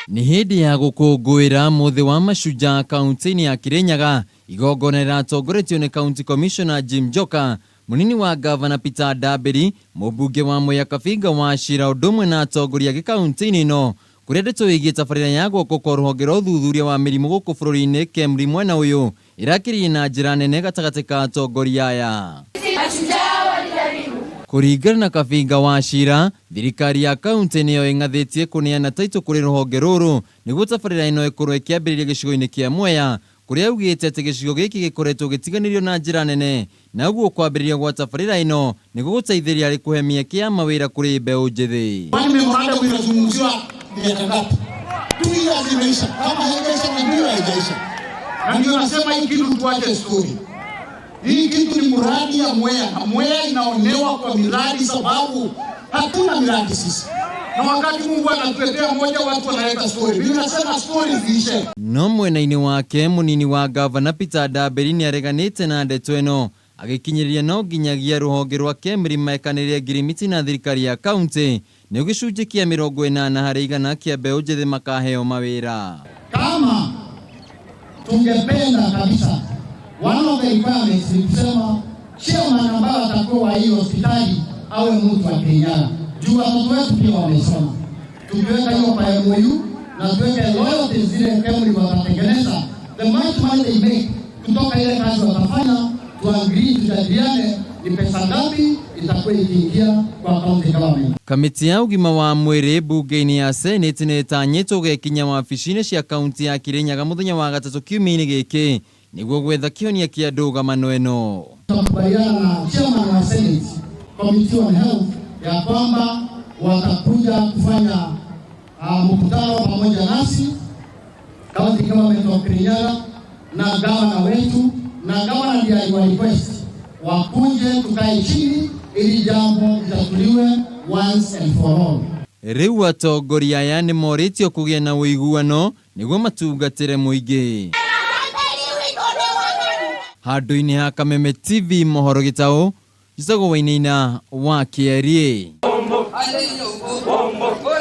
Nĩ hĩndĩ ya gũkũngũĩra mũthĩ wa mashujaa kaunti-inĩ ya Kirinyaga, igongona rĩratongoretio nĩ County Commissioner Jim Njoka, mũnini wa ngavana Peter Ndambĩri, mũmbunge wa Mwea Kabinga Wachira ũndũ ũmwe na atongoria angĩ kaunti-inĩ ĩno, kũrĩa ndeto ĩgiĩ tabarĩra ya gwakwo kwa rũhonge rwa ũthuthuria wa mĩrimũ gũkũ bũrũri-inĩ KEMRI mwena ũyũ ĩrakĩrĩire na njĩra nene gatagatĩ ka atongoria aya. Kũringana na Kabinga Wachira, thirikari ya kaunti nĩyo ĩng'athĩtie kũneana taitũ kũrĩ rũhonge rũrũ nĩguo tabarĩra ĩno ĩkorwo ĩkĩambĩrĩria gĩcigo-inĩ kĩa Mwea, kũrĩa augĩte atĩ gĩcigo gĩkĩ gĩkoretwo gĩtiganĩrio na njĩra nene na ũguo kwambĩrĩria gwa tabarĩra ĩno nĩ gũgũteithĩrĩria harĩ kũhe mĩeke ya mawĩra kũrĩ mbeũ njĩthĩ. Kwani memorandum inazungumziwa miaka ngapi? 2 years imeisha, kama haijaisha na ndio haijaisha. Na ndio nasema hii kitu tuache story. Hii kitu ni mradi ya Mwea na Mwea inaonewa kwa miradi sababu hatuna miradi sisi. Na wakati Mungu anatuletea moja, watu wanaleta story. Mimi nasema story ziishe. No mwena-inĩ wake mũnini wa ngavana Peter Ndambĩri nĩ areganĩte na ndeto ĩno agĩkinyĩrĩria no nginyagia rũhonge rwa KEMRI mekanĩre ngirimiti na thirikari ya kaunti nĩ gĩcunjĩ kĩa 80% kĩa mbeũ njĩthĩ makaheo mawĩra. Kama tungependa kabisa, one of the requirements ni kusema chairman ambayo atakuwa wa hii hospitali awe mtu wa Kirinyaga, juu watoto wetu pia wamesoma. Tukiweka hiyo kwa MOU na tuweke royalties zile KEMRI watatengeneza, the much money they make kutoka ile kazi watafanya, tuagree, tujadiliane ni pesa ngapi itakuwa ikiingia kwa county government. Kamĩtĩ ya ũgima wa mwĩrĩ mbunge-inĩ ya Senate nĩ ĩtanyĩtwo gũgekinya wabici-inĩ cia kaunti ya Kirinyaga mũthenya wa gatatũ kiumia-inĩ gĩkĩ nĩguo gwetha kĩhonia kĩa ndũgamano ĩno. Tutakubaliana na chairman wa Senate Committee on Health ya kwamba watakuja kufanya mkutano pamoja nasi county government of Kirinyaga na gavana wetu, na gavana ndiye aliwa request wakuje tukae chini ili jambo litatuliwe once and for all. Rĩu atongoria aya nĩ morĩtio kũgĩa na ũiguano nĩguo matungatĩre mũingĩ. Handũ-inĩ ha Kameme TV mohoro gĩtaũ, njĩtagwo Wainaina wa Kĩeriĩ.